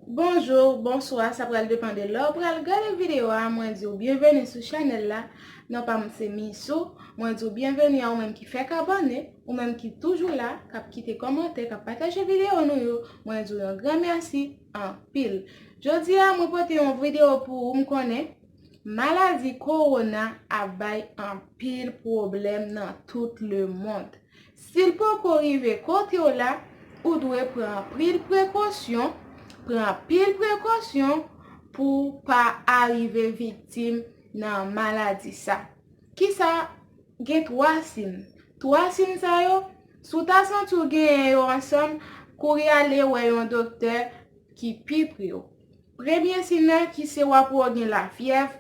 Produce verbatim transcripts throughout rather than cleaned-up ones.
Bonjou, bonswa, sa pral depann de lè w pral gade videyo a. Mwen di w byenveni sou chanèl la. Non pa m se Misou. Mwen di w byenveni a ou menm ki fèk abòne, ou menm ki toujou la, k ap kite kòmantè, k ap pataje videyo nou yo. Mwen di w yon gran mèsi anpil. Jodi a, mwen pote yon videyo pou ou. M konnen maladi kowona ap bay anpil pwoblèm nan tout lemond. Si l poko rive kote w la, ou dwe pran anpil prekosyon, pran anpil prekosyon pou w pa arive viktim nan maladi sa. Kisa gen twa siy? Twa siy sa yo, si w ta santi w genyen yo ansanm, kouri ale wè yon doktè ki pi pre w. Premye siy nan ki se w ap wè w gen lafyèv.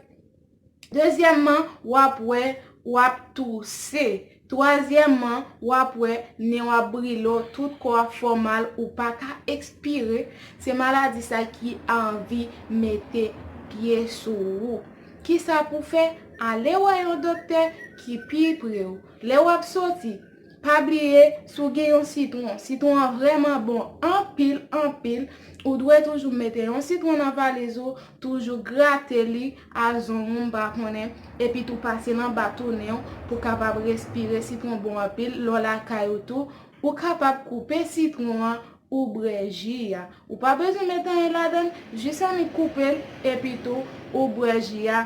Dezyèmman, w ap wè w ap touse. Twazyèmman, w ap wè nen w ap brile w, tout kò w ap fè w mal, ou pa ka ekspire. Se maladi sa ki anvi mete pye sou ou. Kisa pou fè? Ale wè yon doktè ki pi pre w. Lè w ap soti, pa bliye, si w gen yon sitwon, sitwon an vrèman bon anpil, anpil, ou dwe toujou mete yon sitwon nan valiz ou, toujou grate li, a zong ou, m pa konnen, epi tou pase l anba tou nen w pou w kapab respire. Sitwon bon anpil. Lè w lakay ou tou, ou kapab koupe sitwon an, ou bwè ji a. Ou pa bezwen met anyen ladan l, jis annik koupe l, epi tou ou bwè ji a.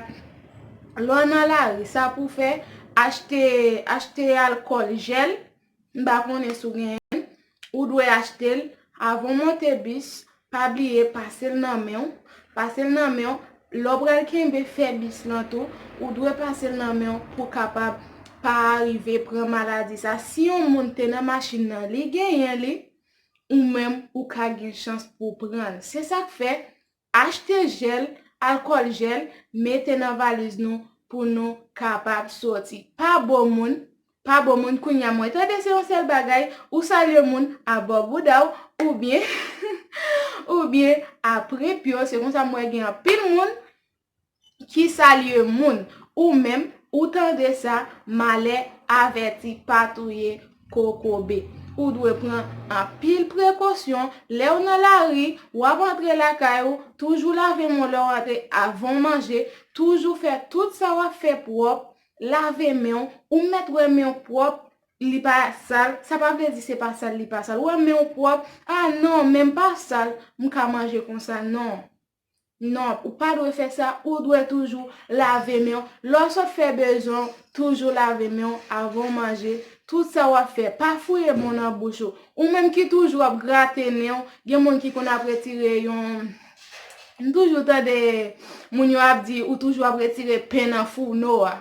Lè w nan lari, sa pou fè, achte, achte alkòl jèl, m pa konnen si w genyen l, ou dwe achte l avan w monte bis, pa bliye pase l nan men w, pase l nan men w, lè w pral kenbe fè bis lan tou, ou dwe pase l nan men w pou w kapab pa arive pran maladi sa. Si yon moun te nan machin nan, li genyen li, ou menm ou ka gen chans pou w pran l. Se sa k fè, achte jèl, alkòl jèl, mete nan valiz nou pou nou kapab soti. Pa bo moun, pa bo moun, kounye a mwen tande se yon sèl bagay, ou salye moun a bò bouda w, oubyen, oubyen a pran pye w, se konsa m wè gen anpil moun ki salye moun. Ou menm, ou tande sa, malè avèti pa touye kokobe. Ou dwe pran anpil prekosyon lè w nan lari, w ap antre lakay ou, toujou lave men w lè w antre, avan w manje, toujou fè tout sa w ap fè pwòp, lave men w, ou mèt wè men w pwòp, li pa sal, sa pa vle di se pa sal, li pa sal. Ou wè men w pwòp, a non, men m pa sal, m ka manje konsa, non. Non, ou pa dwe fè sa, ou dwe toujou lave men w. Lè w sot fè bezwen w, toujou lave men w avan w manje. Tout sa w ap fè, pa fouye men w nan bouch ou. Ou menm ki toujou ap grate nen w, gen moun ki konn ap retire yon, m toujou tande moun yo ap di ou toujou ap retire pen nan founo a.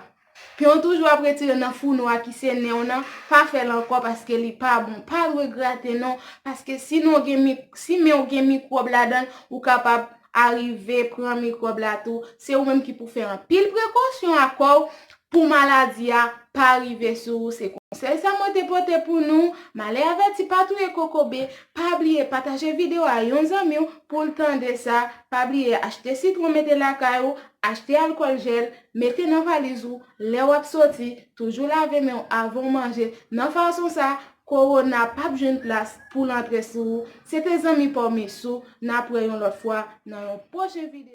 Pen w toujou ap retire nan founo a ki se nen w nan, pa fè l ankò paske li pa bon. Pa dwe grate non, paske si nen w gen mi-, si men w gen mikwòb ladan l, ou kapab arive pran mikwòb la tou. Se ou menm ki pou fè anpil prekosyon ak kò w pou maladi a pa rive sou ou. Se konsèy sa mwen te pote pou nou. Malè avèti pa touye kokobe. Pa bliye pataje videyo a yon zanmi w pou l tande sa. Pa bliye achte sitwon mete lakay ou, achte alkòl jèl, mete nan valiz ou, lè w ap soti, toujou lave men w avan w manje. Nan fason sa, kowona p ap jwenn plas pou l antre sou ou. Se te zanmi pa w Misou, n ap wè yon lòt fwa nan yon pwochen videyo.